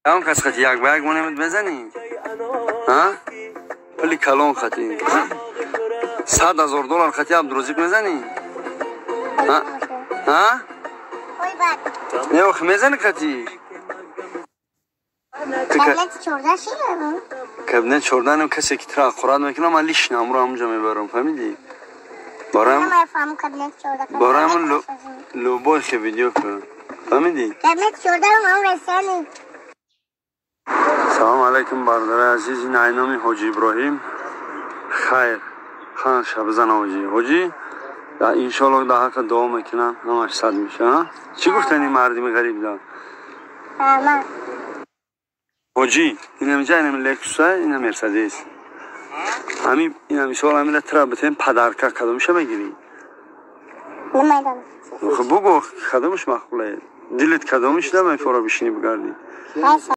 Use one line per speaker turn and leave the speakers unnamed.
Ям кас хати як ба як монемат мезанӣ? Ҳа? Пули калон хати. 100 000 доллар хати Абдурозиқ мезанӣ? Ҳа? Ҳа? Не, охи мезанӣ хати? Кабинет 14 касе ки тра ақурат мекунам, ман лично амро ҳамунҷо мебарам, фаҳмидӣ? Бароям любой хе видео кун. Фаҳмидӣ? Салом алайкум, бародари азиз, ин айноми Ҳоҷи Иброҳим. Хайр, хан шабзан ҳоҷи. Ҳоҷи, иншоалло дар ҳаққа дуо мекунам, ҳамаш сад меша. Чӣ гуфтани мардими ғариб да? Ҳоҷӣ, инамҷа инам Лексуса, ина Мерседес. Ҳами ина мисол ҳамина тра битем подарка, кадомиша мегирӣ? Хуб, бугӯ, кадомиш маъқуле? Дилет кадомиш да мефора бишинӣ бигардӣ?